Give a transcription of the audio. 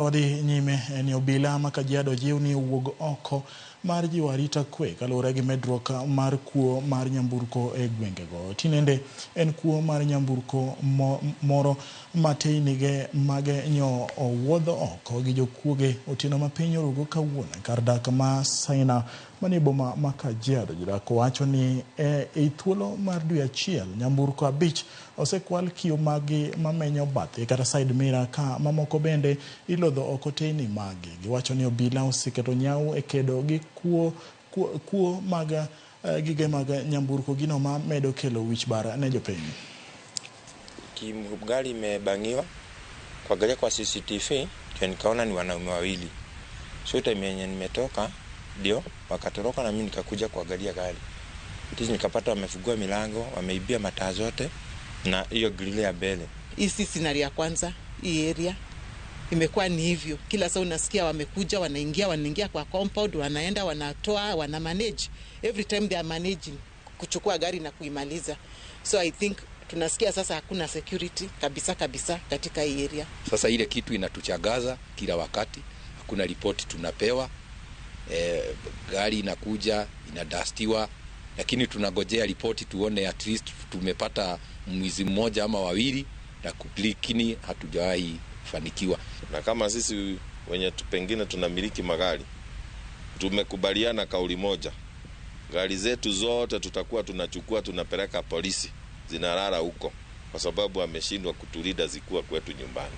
Wadhi nyime ni obila ma Kajiado ojiw ni owuog oko mar jiwo arita kwe kaluwore gi medruok mar kuo mar nyamburko e gwengego. Tinende en kuo mar nyamburko moro ma teynige mage nyo owuodho oko gi jokuoge otieno ma piny orugo kawuono kar dak ma Saina manie boma ma Kajiado. Jodak wacho ni e thuolo mar dwe achiel nyamburko 5 osekwal kiyo maggi mamenyo bathe kata side mirror ka mamoko bende ilodho oko teyni maggi. Giwacho ni obila oseketo nyau e kedo gi kuo mag gige mag nyamburko, gino ma medo kelo wich bar ne jopiny. Gari imebangiwa, kuangalia kwa CCTV ndio nikaona ni wanaume wawili. So time yenye nimetoka ndio wakatoroka na mimi nikakuja kuangalia gari. Tisi nikapata wamefungua milango, wameibia mataa zote na hiyo grill ya mbele. Hii si scenario ya kwanza, hii area imekuwa ni hivyo. Kila saa unasikia wamekuja, wanaingia kwa compound, wanaenda, wanatoa, wana manage. Every time they are managing kuchukua gari na kuimaliza. So I think tunasikia sasa hakuna security kabisa kabisa katika hii area. Sasa ile kitu inatuchagaza kila wakati, hakuna ripoti tunapewa. Gari inakuja inadastiwa, lakini tunagojea ripoti tuone at least tumepata mwizi mmoja ama wawili, lakini hatujawahi fanikiwa. Na kama sisi wenye pengine tunamiliki magari, tumekubaliana kauli moja, gari zetu zote tutakuwa tunachukua tunapeleka polisi, zinalala huko kwa sababu ameshindwa kutulinda zikuwa kwetu nyumbani.